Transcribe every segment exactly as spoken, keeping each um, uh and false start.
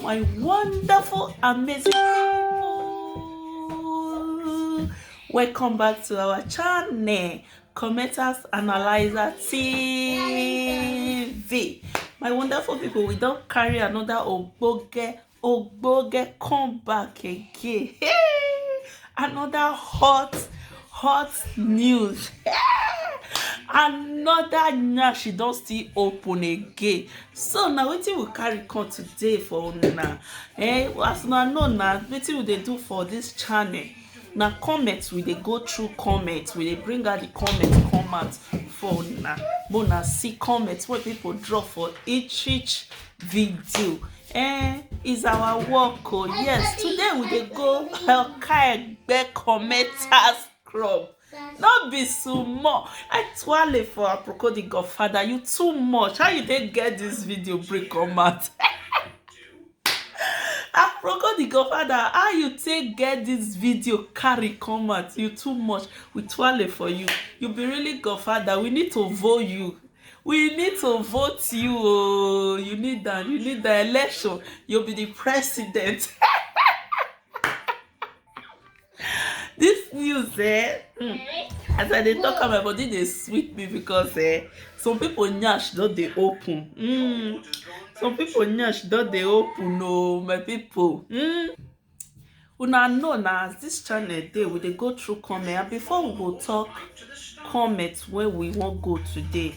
My wonderful, amazing people. Welcome back to our channel, Commenters Analyzer T V. My wonderful people, we don carry another ogbonge, ogbonge come back again. Another hot, hot news. Another nyash don still open again. So na wetin we carry come today for una. Eh, as una know na, wetin we dey do for this channel, na comment we dey go through comment, we dey bring out the comment come out for una. Make una see comment wey people drop for each each video. Eh, is our work o. Yes, today we dey go Okaegbe Commenters Club. No be small. I twale for Aproko the Godfather. You too much. How you take get this video break come out? Aproko the Godfather, how you take get this video carry come out? You too much. We twale for you. You be really Godfather. We need to vote you. We need to vote you. Oh, you need that. You need the election. You'll be the president. This news, eh? Mm. As I dey talk, my body dey sweet me because, eh, some people nyash don dey open. Mm. Some people nyash don dey open, oh, my people. Mm. Una know na, as this channel dey, we dey go through comment. And before we go talk comment wey we wan go today,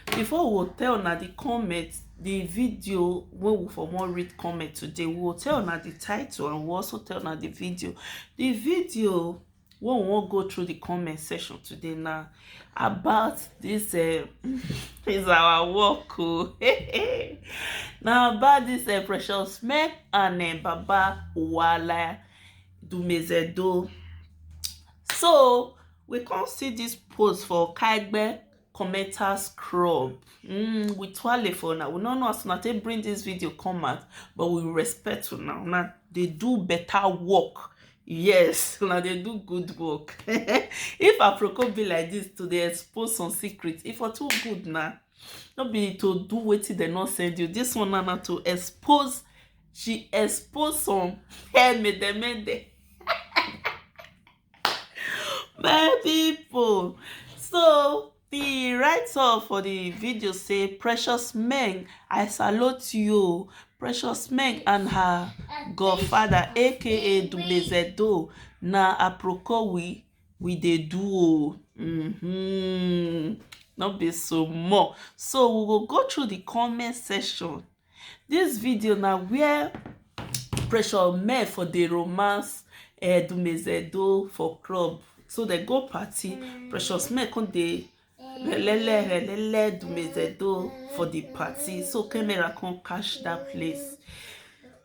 before we go tell una the comment, the video wey we for wan read comment today, we go tell una the title and we also tell una the video. The video wey we wan go through the comment section today na about this, eh, is our work o. Na about this, eh, Precious Meg and, eh, Baba Wale Dumezedo. So we come see this post for Okaegbe Commenters Club. Mm, we twale for una. We no know as una take bring this video come out, but we respect una. Una dey do better work. Yes, una dey do good work. If Aproko be like this to dey expose some secrets, e for too good na. No be to do wetin dem no send you. This one na, na to expose. She expose some hair mede mede. My people, so the writer for the video say, Precious Meg, I salute you. Precious Meg and her Godfather, A K A Dumezedo, na Aproko we, we dey do o. Mm-hmm. No be small. So we go go through the comment section. This video na where Precious Meg for dey romance, eh, Dumezedo for club. So they go party. Precious Meg come dey relele, relele Dumezedo for the party. So camera come catch that place.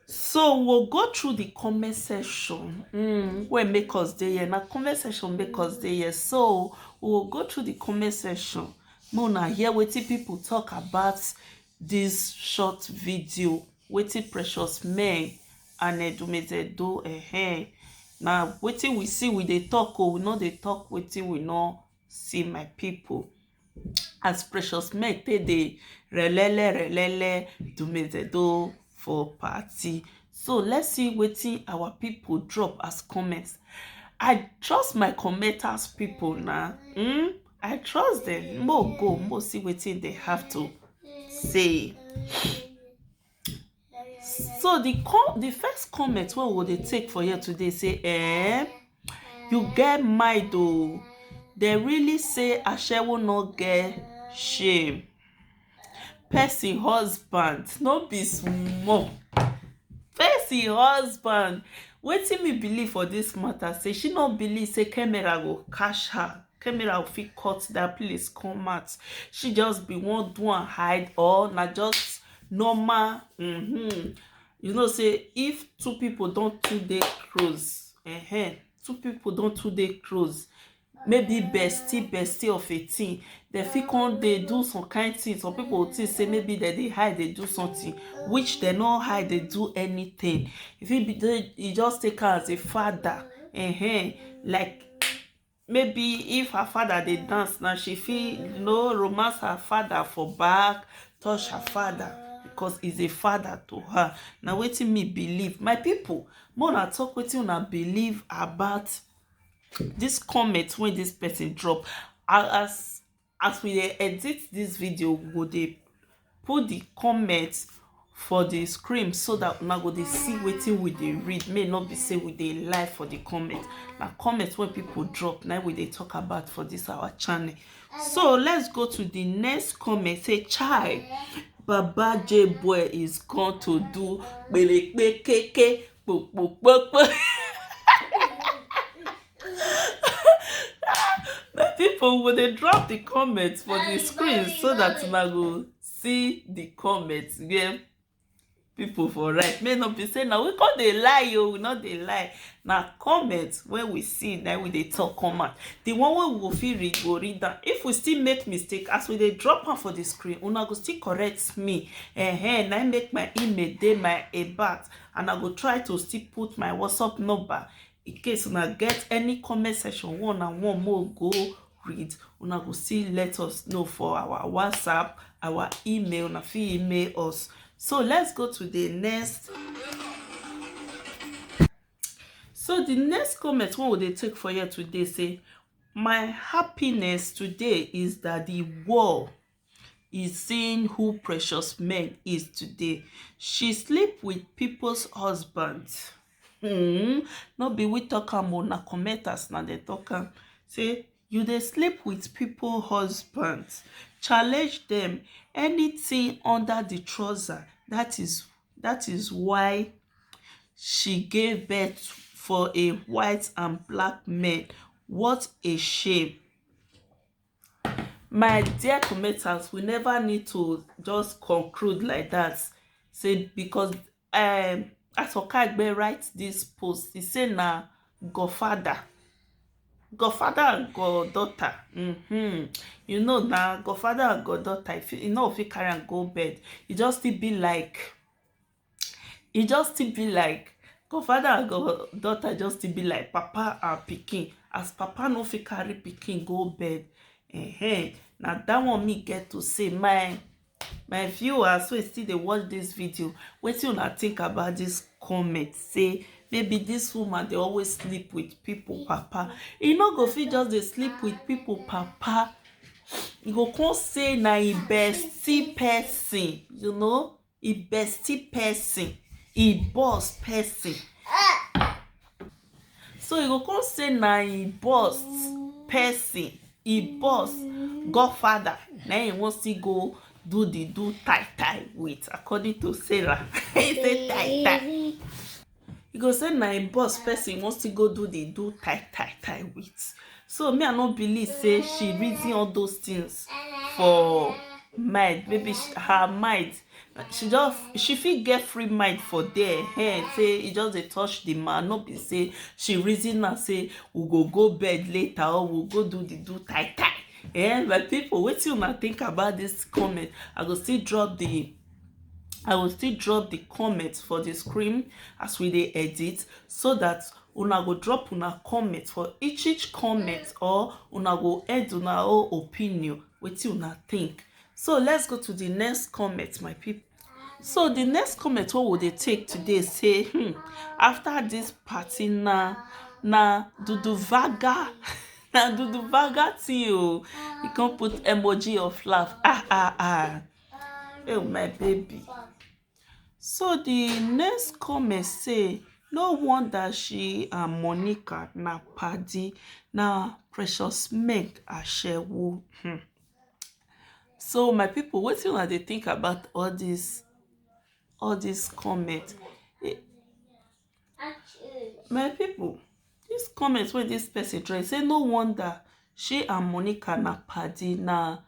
So we'll go through the comment section. Mm, wey make us dey here. Na comment section make us dey here. So we'll go through the comment section. Make una hear wetin people talk about this short video. Wetin Precious Meg and, eh, Dumezedo, eh, eh. Na wetin we see we dey talk o. We no dey talk wetin we no see, my people. As Precious Meg take dey relele, relele Dumezedo for party. So let's see wetin our people drop as comments. I trust my commenters people na. Hmm? I trust them. Mo go, mo see wetin they have to say. So the com-, the first comment wey we dey take for here today say, eh, you get mind o. They really say ashewo no get shame. Person husband, no be small. Person husband. Wetin me believe for this matter, say she no believe say camera go catch her. Camera go fit cut that place come out. She just be wan do and hide, or na just normal. Mm-hmm. You know say if two people don too dey close, eh, two people don too dey close, maybe bestie, bestie of a thing, they fit come dey do some kind thing. Some people think say maybe they dey hide, they do something, which they no hide, they do anything. If it be, they, you just take her as a father, eh, like maybe if her father dey dance now, she fit, you know, romance her father for back, touch her father. because he's a father to her. Na wetin me believe. My people, make una talk wetin una believe about this comment wey this person drop. A- as as we dey edit this video, we go dey put the comment for the screen so that una go dey see wetin we dey read, may not be say we dey lie for the comment. Na comment wey people drop na we dey talk about for this our channel. So let's go to the next comment. Say, "Chai, Baba J Boy is going to do kpelekpekeke kpokpokpokpo." My people, we dey drop the comments for the screen so that una go see the comments where people for right. May not be say na we come dey lie o, we no dey lie. Na comment wey we see na we dey talk come out. The one wey we go fit read, go read am. If we still make mistake, as we dey drop am for the screen, una go still correct me. Ehen, na im make my email dey my about, and I go try to still put my WhatsApp number in case una get any comment section wey una wan make we go read. Una go still let us know for our WhatsApp, our email. Una fit email us. So let's go to the next. So the next comment wey we dey take for here today say, "My happiness today is that the world is seeing who Precious Meg is today. She sleep with people's husband." Hmm. No be we talk am o, na commenters na dey talk am. Say, "You dey sleep with people husband. Challenge them. Anything under the trouser. That is that is why she gave birth for a white and black men. What a shame." My dear commenters, we never need to just conclude like that. Say because um Asoka Egbe write this post, he say na godfather, godfather and goddaughter. Mm-hmm. You know na godfather and goddaughter, if you, you know if you carry and go bed, e just still be like e just still be like godfather and goddaughter, just still be like papa and pikin. As papa no fit carry pikin go bed, eh, na that one me get to say. My my viewers wey still dey watch this video, wetin una think about this comment? Say maybe this woman dey always sleep with people papa. E no go fit just dey sleep with people papa. E go come say na im bestie person, you know, im bestie person, im boss person. So e go come say na im boss person, im boss godfather, na im wan still go do the do tie tie with, according to Sarah. He say tie tie. E go say na im boss person wan still go do the do tie tie tie with. So me, I no believe say she reason all those things for mind. Maybe sh- her mind, she just, she fit get free mind for there. Hey, say e just dey touch the man. No be say she reason am say we go go bed later or we go do the do tie tie. Eh, my people, wetin una think about this comment? I go still drop the I will still drop the comment for the screen as we dey edit, so that una go drop una comment for each each comment, or una go add una own opinion, wetin una think. So let's go to the next comment, my people. So the next comment wey we dey take today say, hmm, after this party na na duduvaga na duduvaga thing o. You come put emoji of laugh. Ah ah ah. Oh my baby. So the next comment say, no wonder she and Monica na padi, na Precious Meg ashewo. Hmm. So my people, wetin una dey think about all this all this comment? Eh, my people, this comment wey this person try say, no wonder she and Monica na padi, na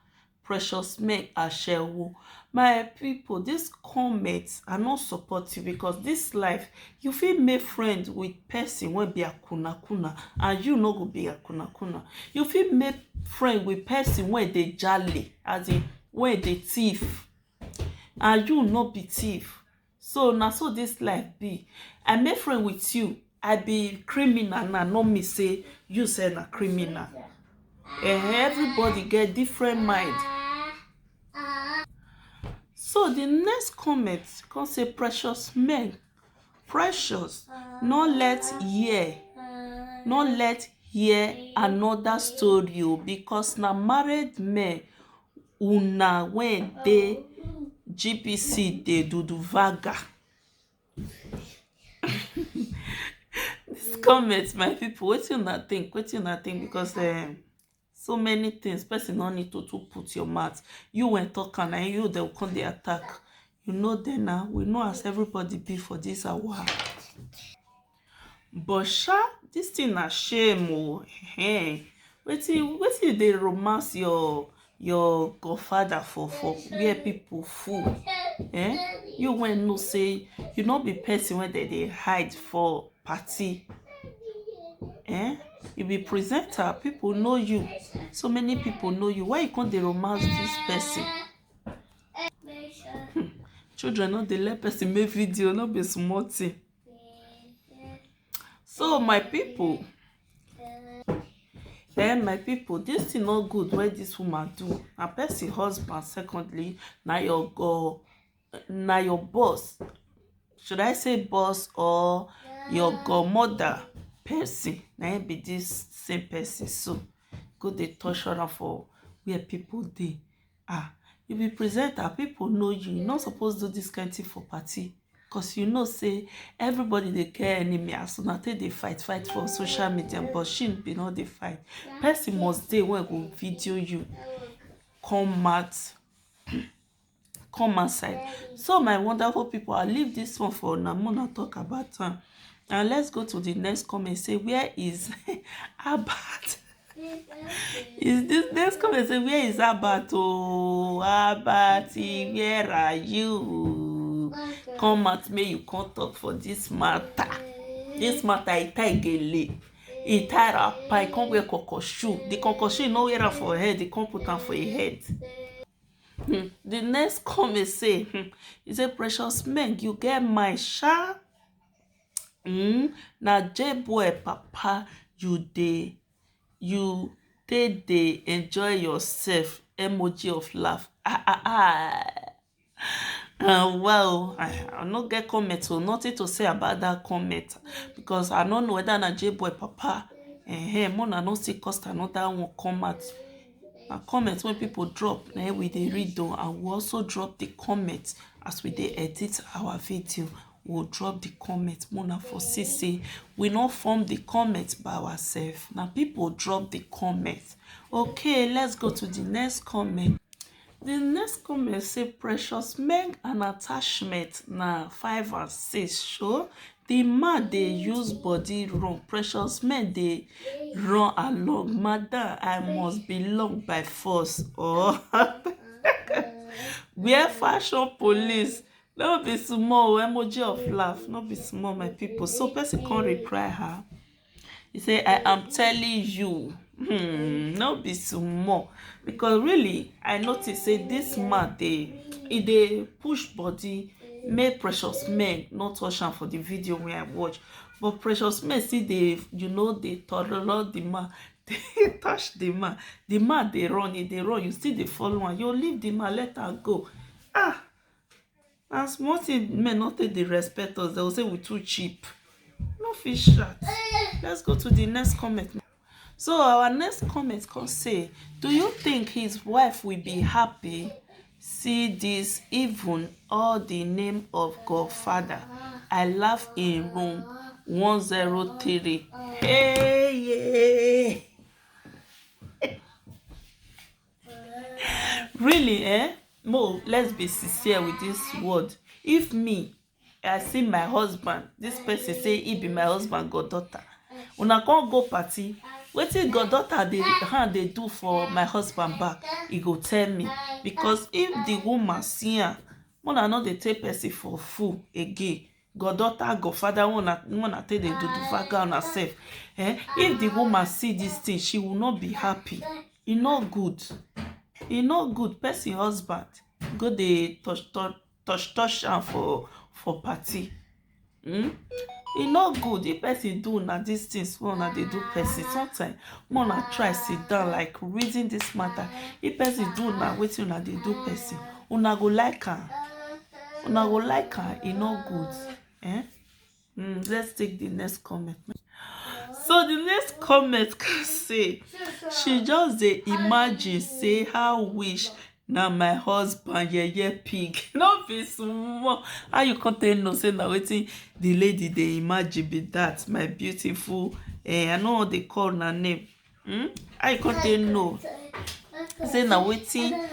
Precious Meg ashewo. My people, this comment I no support you, because this life you fit make friend with person wey be akunakuna and you no go be akunakuna. You fit make friend with person wey dey jale, as in wey dey thief, and you no be thief. So na so this life be. I make friend with you, I be criminal now, no mean say you sef na criminal. Eh, everybody get different mind. So the next comment come say, "Precious men, Precious, no let hear, no let hear another story o, because na married men una wey dey G P C dey do do vaga." This comment, my people, wetin una think? Wetin una think? Because um, so many things, person no need to too put your mouth. You wen talk am, na you dem come dey attack. You know dem na, we know as everybody be for this our. But sha, this thing na shame o. Hey, wetin wetin you dey romance your your godfather for for where people full? Eh? You wen know say you no be person wey dem dey hide for party. Eh? You be presenter, people know you. So many people know you. Why you come dey romance this person? Hmm. Children no dey let person make video, no be small thing. So my people, eh, my people, this thing no good wey this woman do. Na person husband, secondly, na your go, na your boss. Should I say boss or your godmother person? Na him be this same person. So go dey torture am for where people dey. Ah, you be presenter, people know you. You no suppose do this kind thing for party. Cause you know say everybody dey get enemy as una take dey fight fight for social media, but she be no dey fight. Person must dey wey go video you. Come out, come outside. So my wonderful people, I leave this one for una, una talk about am. And let's go to the next comment. Say, "Where is Albert?" Is this next comment say, "Where is Albert? Oh, Albert, where are you? Come out, make you come talk for this matter. This matter, e tie gele, e tie wrapper, e come wear koko shoe. The koko shoe, e no wear am for head, e come put am for him head." Hmm. The next comment say, hmm, he say, "Precious men, you get mind sha. Hmm, na J boy papa you dey, you take dey enjoy yourself." Emoji of laugh. Ah, ah, ah. Uh, well, I, I no get comment, so nothing to say about that comment, because I no know whether na J boy papa. Eh, eh, una no see cost another one come out. Na comment wey people drop, na we dey read o, and we also drop the comment as we dey edit our video. We drop the comment, una for see say we no form the comment by ourselves. Na people drop the comment. Okay, let's go to the next comment. The next comment say, "Precious men and attachment na five and six show. The man dey use body run. Precious men dey run along. Madam, I must belong by force." Oh. Where fashion police? No be small, emoji of laugh. No be small, my people. So person come reply her. He say, "I am telling you." Hmm, no be small. Because really, I notice say this man dey, e dey push body. Make Precious men no touch am for the video wey I watch. But Precious men still dey, you know, dey tolerate the man. Dey touch the man. The man dey run, e dey run. You still dey follow am. You leave the man, let am go. Ah, na small thing men no take dey respect us. They will say we too cheap. No fit shout. Let's go to the next comment. So our next comment come say, "Do you think his wife will be happy? See this, even all the name of Godfather. I laugh in room one zero three." Hey, yeah. Really, eh? Mo, let's be sincere with this word. If me, I see my husband, this person say he be my husband goddaughter. Una come go party. Wetin goddaughter dey hand dey do for my husband back? He go tell me. Because if the woman see am, una no dey take person for fool again. Goddaughter, godfather, una una take dey do the vaga una sef. Eh? If the woman see this thing, she will not be happy. E no good. E no good. Person husband go dey touch touch touch touch am for for party. Hmm? E no good if person do una these things wey una dey do person. Sometimes make una try sit down, like, reason this matter. If person do una wetin una dey do person, Una go like am. Una go like am. E no good. Eh? Mm, let's take the next comment. So the next comment can say, she just dey imagine say, how wish na my husband, yeye pig. No be small. How you come take know say na wetin the lady dey imagine be that, my beautiful? Eh, I no wan dey call na name. Hmm? How you come take know say na wetin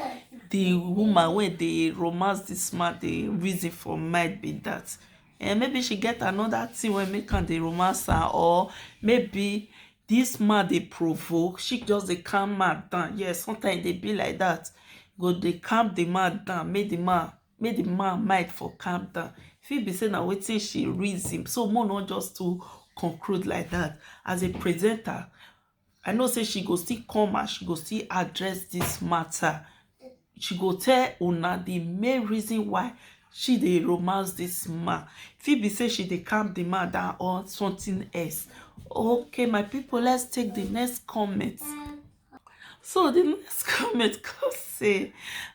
the woman wey dey romance this man dey reason for mind be that? Eh, maybe she get another thing wey make am dey romance her, or maybe this man dey provoke, she just dey calm man down. Yes, sometimes e dey be like that. Go dey calm the man down, make the man, make the man mind for calm down. Fit be say na wetin she reason. So mo no just to conclude like that. As a presenter, I know say she go still come and she go still address this matter. She go tell una the main reason why she dey romance this man. Fit be say she dey calm the man down or something else. Okay, my people, let's take the next comment. So the next comment come say,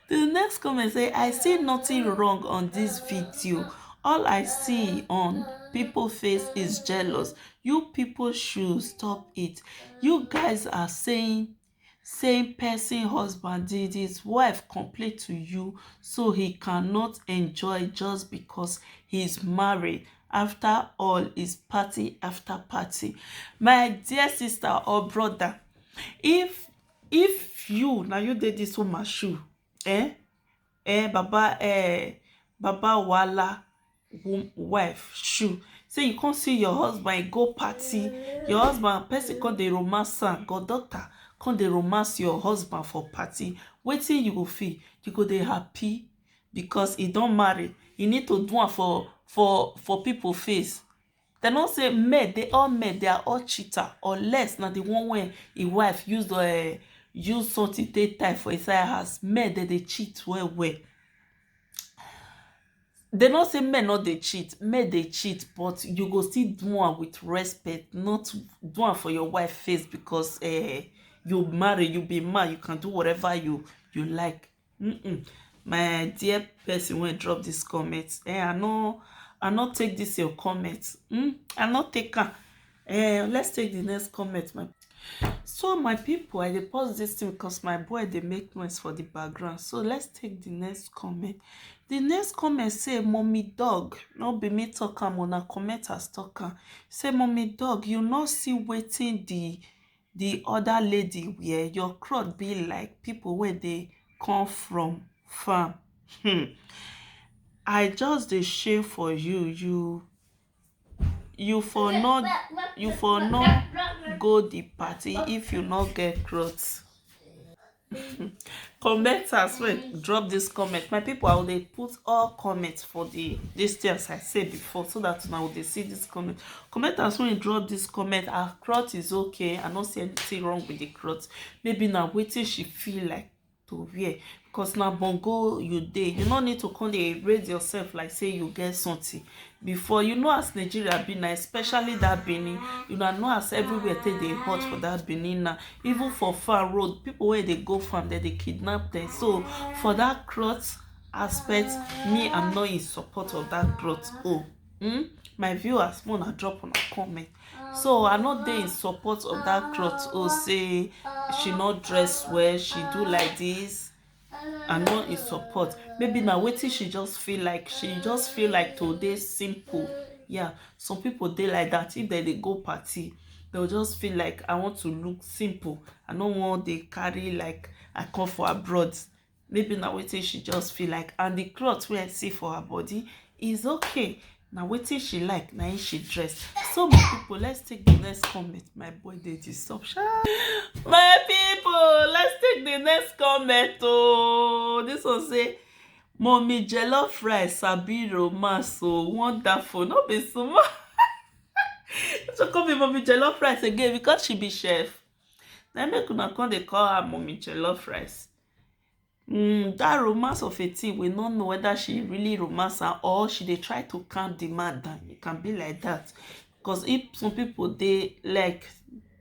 the next comment say, I see nothing wrong on this video. All I see on people face is jealous. You people should stop it. You guys are saying same person husband did his wife complain to you, so he cannot enjoy just because he's married. After all, is party after party. My dear sister or brother, if if you, now you did this woman shoe, eh? Eh, baba, eh, baba wala, wom- wife shoe. Say you come see your husband, you go party. Your husband, person come dey romance am, goddaughter come dey romance your husband for party. Wetin you go feel? You go dey happy because he don marry. He need to do am for for for people face. Dem no say men, they all men, they are all cheater, unless na the one wey him wife use the uh, use something take tie for inside house. Men, they dey cheat well well. They no say men no dey cheat, men dey cheat, but you go still do am with respect, not do am for your wife face because uh, you marry, you be man, you can do whatever you you like. Mm-mm. My dear person wey drop this comment, eh, I no, I no take this your comment. Mm? I no take am. Eh, let's take the next comment, my. So my people, I dey pause this thing because my boy dey make noise for the background. So let's take the next comment. The next comment say, "Mommy dog, no be me talk am, una commenters talk am." Say, "Mommy dog, you no see wetin the the other lady wear? Your cloth be like people wey dey come from farm." Hmm. I just dey shame for you. You you for no you for no go the party if you no get cloth. Commenters wey drop this comment, my people, I will dey put all comments for the this thing as I say before, so that una will dey see this comment. Commenters wey drop this comment, her cloth is okay, I no see anything wrong with the cloth. Maybe na wetin she feel like to wear, because na bongo you dey. You no need to come dey raise yourself like say you get something. Before, you know as Nigeria be na, especially that Benin, you na know as everywhere take dey hot for that Benin na. Even for farm road, people wey dey go farm, dem dey kidnap them. So for that cloth aspect, me, I'm not in support of that cloth. Oh, hmm? My viewers, make una drop una comment. So I no dey in support of that cloth. Oh, say she no dress well, she do like this. I no in support. Maybe na wetin she just feel like. She just feel like to dey simple. Yeah, some people dey like that. If they dey go party, they'll just feel like, "I want to look simple. I no wan dey carry like I come for abroad." Maybe na wetin she just feel like. And the cloth wey I see for her body is okay. Na wetin she like, na him she dress. So my people, let's take the next comment. My boy dey disturb sha. My people, let's take the next comment. Oh, this one say, "Mommy jollof rice sabi romance, so wonderful." No be small. So come be Mommy jollof rice again because she be chef. Then make una come dey call her Mommy jollof rice. Mm, that romance of a thing, we no know whether she really romance her or she dey try to calm the man down. It can be like that. Because if some people dey like,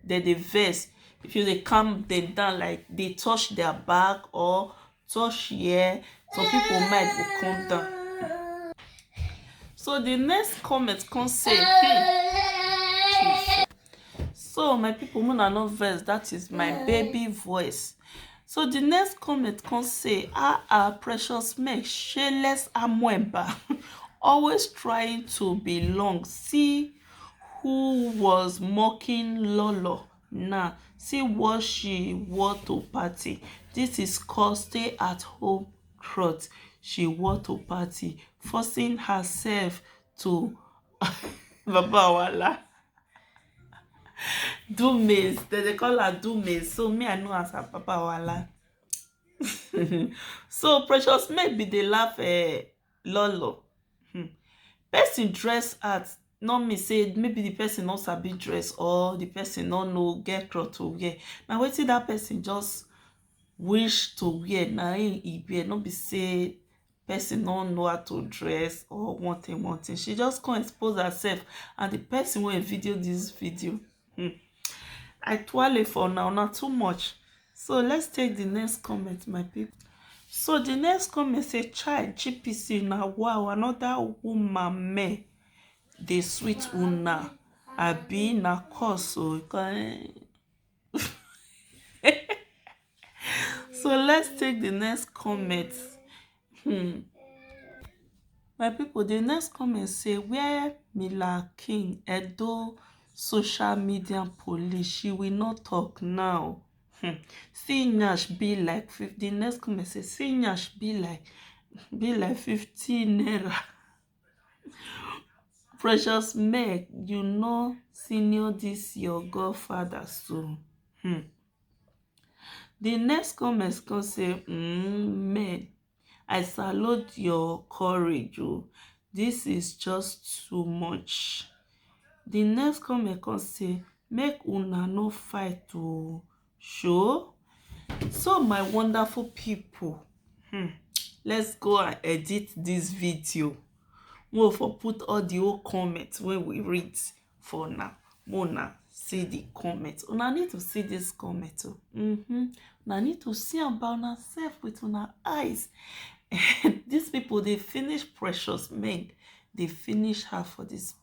they dey vex, if you dey calm them down, like they touch their back or touch here, some people mind go come down. So the next comment come say, hmm, Jesus. So my people, una no vex, that is my baby voice. So the next comment come say, ah ah, Precious Meg, shameless amwemba, always trying to belong. See who was mocking Lolo now. See what she wore to party. This is called stay at home cloth she wore to party, forcing herself to Baba Wala. Do maize. They, they call her do maize. So me, I know as her Papa Wala. So Precious Meg be dey laugh, eh, Lolo. Hmm. Person dress art, not me say maybe the person not sabi dress or the person not know get cloth to wear. Now wetin that person just wish to wear, na him e wear. No be say person no know how to dress or one thing, one thing. She just come expose herself, and the person wey video this video, hmm, I twale for now, na too much. So let's take the next comment, my people. So the next comment say, child, G P C na wow, another woman men dey sweet una, abi na cause o. So let's take the next comment. Hmm. My people, the next comment say, where Mila King, Edo social media police, she will not talk now. Hmm. See Nash be like fifty. The next comment say, see Nash be like, be like fifteen naira. Precious Meg, you know senior this your godfather so. Hmm. The next comment come say, mm, men, I salute your courage o. This is just too much. The next comment come say, make una no fight o. Sure. So my wonderful people, hmm, let's go and edit this video. We'll for put all the old comments when we read for now. Una see the comment. Una need to see this comment o. Mm-hmm. Una need to see am by una self with una eyes. These people, they finish Precious Meg. They finish her for this,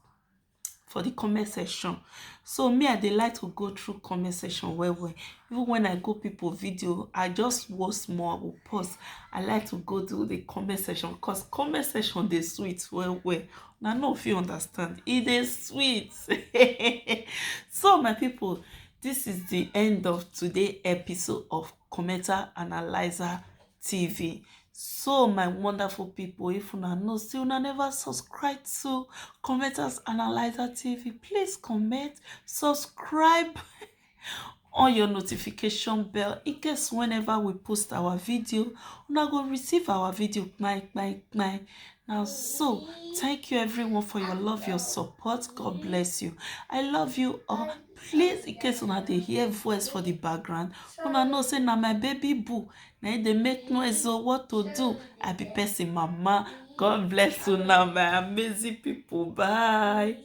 for the comment section. So me, I dey like to go through comment section well well. Even when I go people video, I just watch small, I will pause. I like to go through the comment section because comment section dey sweet well well. Una no fit understand. E dey sweet. So my people, this is the end of today episode of Commenter Analyzer T V. So my wonderful people, if una know say una never subscribe to Commenters Analyzer T V, please comment, subscribe on your notification bell in case whenever we post our video, una go receive our video kpai kpai kpai. Now, so thank you everyone for your love, your support. God bless you. I love you all. Please, in case una dey hear voice for the background, una know say na my baby boo. Na him dey make noise o. What to do? I be person mama. God bless una, my amazing people. Bye.